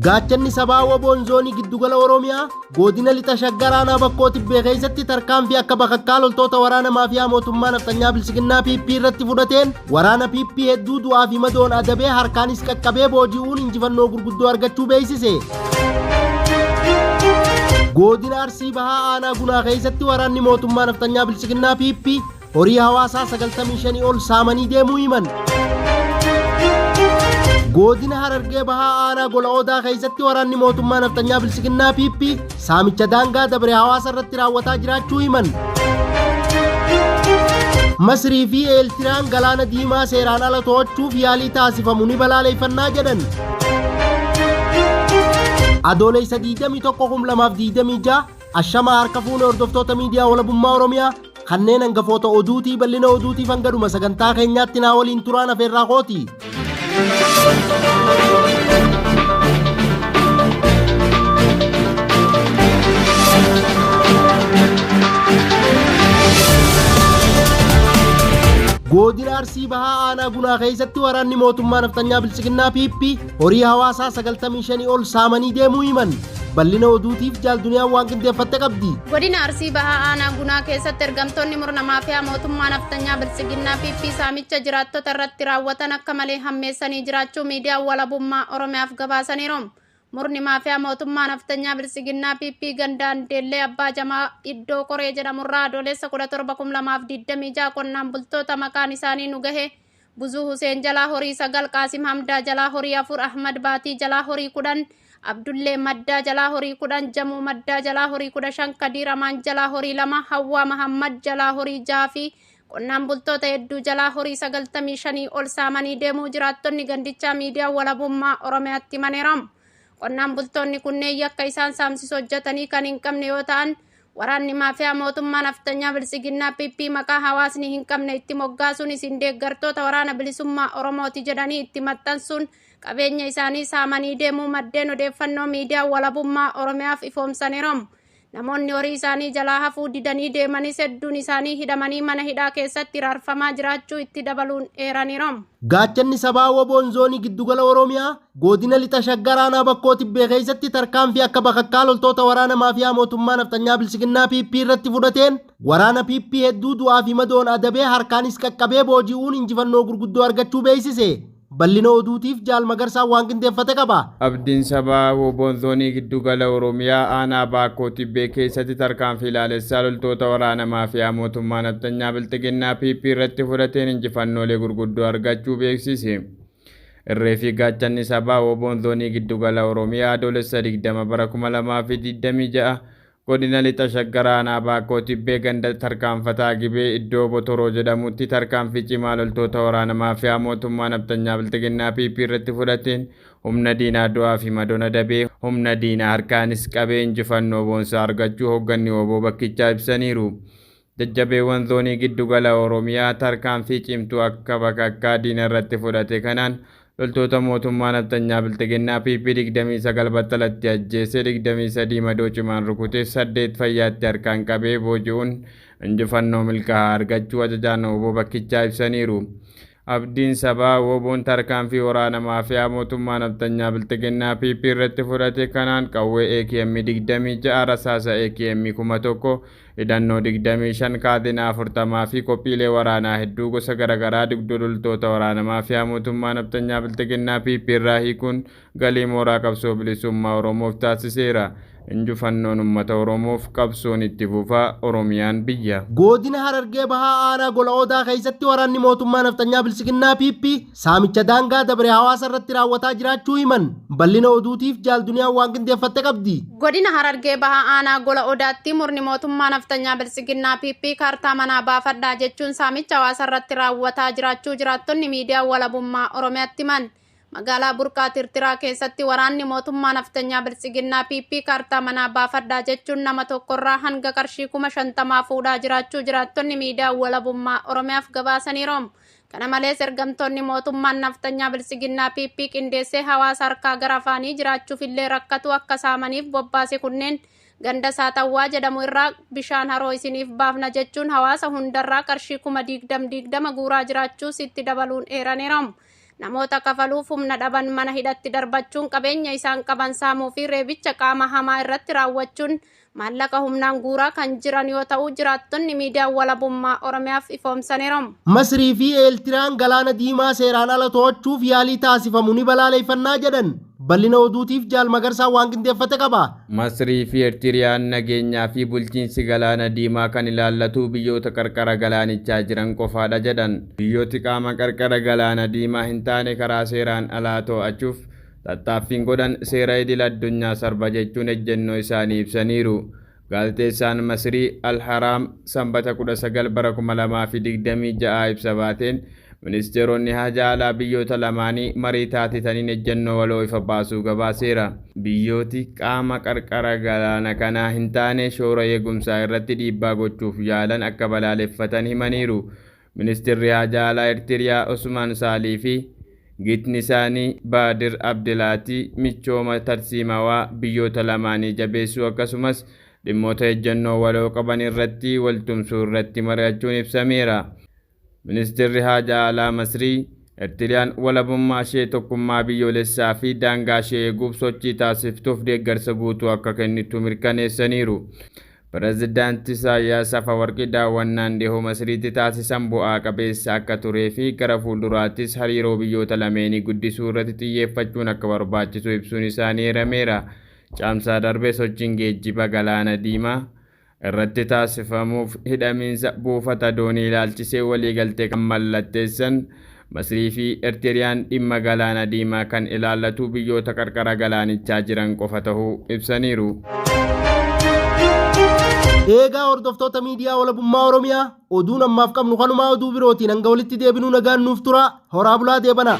Gaachanni sabaa Woboon zoonii giddugala Oromiyaa godina lixa Shaggar aanaa Bakkoo Tibbee keessatti tarkaanfii akka bakakkaa loltoota waraana maafiyaa mootummaa nafxanyaa Bilxiginnaa PP irratti fudhateen waraana PP hedduu du'aa fi madoon adabee harkaanis qaqqabee booji'uun injifannoo gurguddoo argachuu beeksise. Godina Arsii Bahaa aanaa Gunaa keessatti waraanni mootummaa nafxanyaa Bilxiginnaa PP horii hawaasaa 95 ol saamanii deemuu himan. Godina Harargee Bahaa aanaa Gola Odaa keessatti waraanni mootummaa nafxanyaa Bilxiginnaa PP saamicha daangaa dabre hawaasa irratti raawwataa jiraachuu himan. Masrii fi Eeltiraan galaana diimaa seeraan ala to'achuuf yaalii taasifamu ni balaaleffannaa jedhan. Adoolessa 21/2026 ashamaa harka fuune hordoftoota miidiyaa walabummaa Oromiyaa kanneen hangafoota oduutii bal'ina oduutiif hangadhuma sagantaa keenyaatti naa waliin turaan afeerraa kooti. Godina Arsii Bahaa aanaa Gunaa keessatti waraanni mootummaa nafxanyaa Bilxiginnaa PP horii hawaasaa 95 ol saamanii deemuu himan. Bal'ina oduutiif jaal duniyaan waan qindeeffatte qabdi. Godina Arsii Bahaa aanaa Gunaa keessatti ergamtoonni murna maafiyaa mootummaa nafxanyaa Bilxiginnaa PP saamicha jiraattota irratti raawwatan akka malee hammeessanii jiraachuu miidiyaan walabummaa Oromiyaaf gabaasaniiru. Murni maafiyaa mootummaa nafxanyaa Bilxiginnaa PP gandaan Deellee Abbaa Jamaa iddoo Qoree jedhamurraa Adoolessa 17/2026 qonnaan bultoota maqaan isaanii nu gahe Buzuu Huseen jalaa horii 9, Qaasim Hamdaa jalaa horii 4, Ahmad Baatii jalaa horii 10, Abdullee Maddaa jalaa horii 10, Jamuu Maddaa jalaa horii 15, Kadiir Amaan jalaa horii 2, Hawwaa Mahammad jalaa horii 6 fi qonnaan bultoota hedduu jalaa horii 95 ol saamanii deemuu jiraattonni gandichaa miidiyaa walabummaa Oromiyaatti himaniiru. Qonnaan bultoonni kunneen yakka isaan saamsisu hojjetanii kan hin qabne yoo ta'an, waraanni maafiyaa mootummaa nafxanyaa Bilxiginnaa PP maqaa hawaasni hin qabne itti moggaasuun isin deeggartoota waraana bilisummaa Oromooti jedhanii itti maxxansuun qabeenya isaanii saamanii deemuu maddeen odeeffannoo miidiyaa walabummaa Oromiyaaf ifoomsaniiru. Namoonni horii isaanii jalaa hafuu didanii deemanis hedduun isaanii hidhamanii mana hidhaa keessatti raarfamaa jiraachuu itti dabaluun eeraniiru. Gaachanni sabaa Woboon zoonii giddugala Oromiyaa godina lixa Shaggar aanaa Bakkoo Tibbee keessatti tarkaanfii akka bakakkaa loltoota waraana maafiyaa mootummaa nafxanyaa Bilxiginnaa PP irratti fudhateen waraana PP hedduu du'aa fi madoon adabee harkaanis qaqqabee booji'uun injifannoo gurguddoo argachuu beeksise. Bal'ina oduutiif jaal Magarsaan waan qindeeffate qaba. Abdiin sabaa Woboon zoonii giddugala Oromiyaa aanaa Baakkoo Tibbee keessatti tarkaanfii ilaalessaa loltoota waraana maafiyaa mootummaa nafxanyaa Bilxiginnaa PP irratti fudhateen injifannoolee gurguddoo argachuu beeksise. Irree fi gaachanni sabaa Woboon zoonii giddugala Oromiyaa Adoolessa 20 bara 2026 godina lixa Shaggar aanaa Baakkoo Tibbee ganda tarkaanfataa Gibee iddoo Botoroo jedhamutti tarkaanfii cimaa loltoota waraana maafiyaa mootummaa nafxanyaa Bilxiginnaa PP irratti fudhateen humna diinaa du'aa fi madoon adabee humna diinaa harkaanis qabee injifannoo boonsaa argachuu hoogganni Woboo bakkichaa ibsaniiru. Jajjabeewwan zoonii giddugala Oromiyaa tarkaanfii cimtuu akka bakakkaa diina irratti fudhate kanaan loltoota mootummaa nafxanyaa Bilxiginnaa PP 29 battalatti ajjeese, 23 madoo cimaan rukute, 8 fayyaatti harkaan qabee booji'uun injifannoo milkaa'aa argachuu ajajaan Woboo bakkichaa ibsaniiru. Abdiin sabaa Woboon tarkaanfii waraana maafiyaa mootummaa nafxanyaa Bilxiginnaa PP irratti fudhate kanaan qawwee AKM 26, rasaasa AKM 1000, hidhannoo 25, kaatinaa 40 fi qophiilee waraanaa hedduu gosa garaagaraa dugdoo loltoota waraana maafiyaa mootummaa nafxanyaa Bilxiginnaa PP irraa hiikuun galii mooraa qabsoo bilisummaa Oromoof taasiseera. Injifannoon uummata Oromoof, qabsoon itti fufaa, Oromiyaan biyya. Godina Harargee Bahaa aanaa Gola Odaa keessatti waraanni mootummaa nafxanyaa Bilxiginnaa PP saamicha daangaa dabre hawaasa irratti raawwataa jiraachuu himan. Bal'ina oduutiif jaal duniyaan waan qindeeffatte qabdi. Godina Harargee Bahaa aanaa Gola Odaatti murni mootummaa nafxanyaa Bilxiginnaa PP kaartaa manaa baafadhaa jechuun saamicha hawaasa irratti raawwataa jiraachuu jiraattonni miidiyaa walabummaa Oromiyaatti himan. Magaalaa Burqaa Tirtiraa keessatti waraanni mootummaa nafxanyaa Bilxiginnaa PP kaartaa manaa baafadhaa jechuun nama tokkorraa hanga qarshii 50,000 fuudhaa jiraachuu jiraattonni miidiyaa walabummaa Oromiyaaf gabaasaniiru. Kana malees ergamtoonni mootummaan nafxanyaa Bilxiginnaa PP qindeessee hawaasa harkaa gara afaanii jiraachuuf illee rakkatu akka saamaniif bobbaase kunneen ganda Saatawwaa jedhamu irraa bishaan haroo isiniif baafna jechuun hawaasa hundarraa qarshii 20,000 guuraa jiraachuus itti dabaluun eeraniiru. Namoota kafaluuf humna dhaban mana hidhatti darbachuun qabeenya isaan qaban saamuu fi reebicha qaama hamaa irratti raawwachuun maallaqa humnaan guuraa kan jiran yoo ta'u jiraattonni miidiyaa walabummaa Oromiyaaf ifoomsaniiru. Masrii fi Eeltiraan galaana diimaa seeraan ala to'achuuf yaalii taasifamu ni balaaleffannaa jedhan. Bal'ina oduutiif Jaal Magarsaa waan qindeeffate qaba. Masrii fi Eertiriyaan nageenyaa fi bulchiinsi galaana diimaa kan ilaallatu biyyoota qarqara galaanichaa jiran qofaadha jedhan. Biyyooti qaama qarqara galaana diimaa hin taane karaa seeraan alaa to'achuuf tattaaffiin godhan seera idil addunyaa sarba jechuun ejjennoo isaanii ibsaniiru. Gaazexeessaan Masrii Al-Haraam Sanbata 19 bara 2026 ibsa baateen ministeeronni haja alaa biyyoota lamaanii marii taasisaniin ejjennoo waloo ifa baasuu gabaaseera. Biyyooti qaama qarqara galaana kanaa hin taane shoora eegumsaa irratti dhiibbaa gochuuf yaalan akka balaaleffatan himaniiru. Ministeerri haja alaa Eertiriyaa Osmaan Saalii fi gitni isaanii Baadir Abdilaatii michooma tarsiimawaa biyyoota lamaanii jabeessuu akkasumas dhimmoota ejjennoo waloo qaban irratti waltumsuu irratti mari'achuun ibsameera. Ministeerri haja alaa Masrii Eertiriyaan walabummaa ishee tokkummaa biyyoolessaa fi daangaa ishee eeguuf sochii taasiftuuf deeggarsa guutuu akka kennitu mirkaneessaniiru. Pireezidaanti Isaayyaas Afawarqi daawwannaan dhihoo Masriitti taasisan bu'aa qabeessa akka turee fi gara fuulduraattis hariiroo biyyoota lameenii guddisuu irratti xiyyeeffachuun akka barbaachisu ibsuun isaanii eerameera. Caamsaa darbee sochiin geejjiba galaana diimaa irratti taasifamuuf hidhamiinsa buufata doonii ilaalchisee waliigaltee kan mallatteessan Masrii fi Eertiriyaan dhimma galaana diimaa kan ilaallatu biyyoota qarqara galaanichaa jiran qofa ta'uu ibsaniiru. Eegaa hordoftoota miidiyaa walabummaa Oromiyaa oduun ammaaf qabnu kanumaa oduu birootiin hanga walitti deebinuu nagaan nuuf tura horaa bulaa deebana.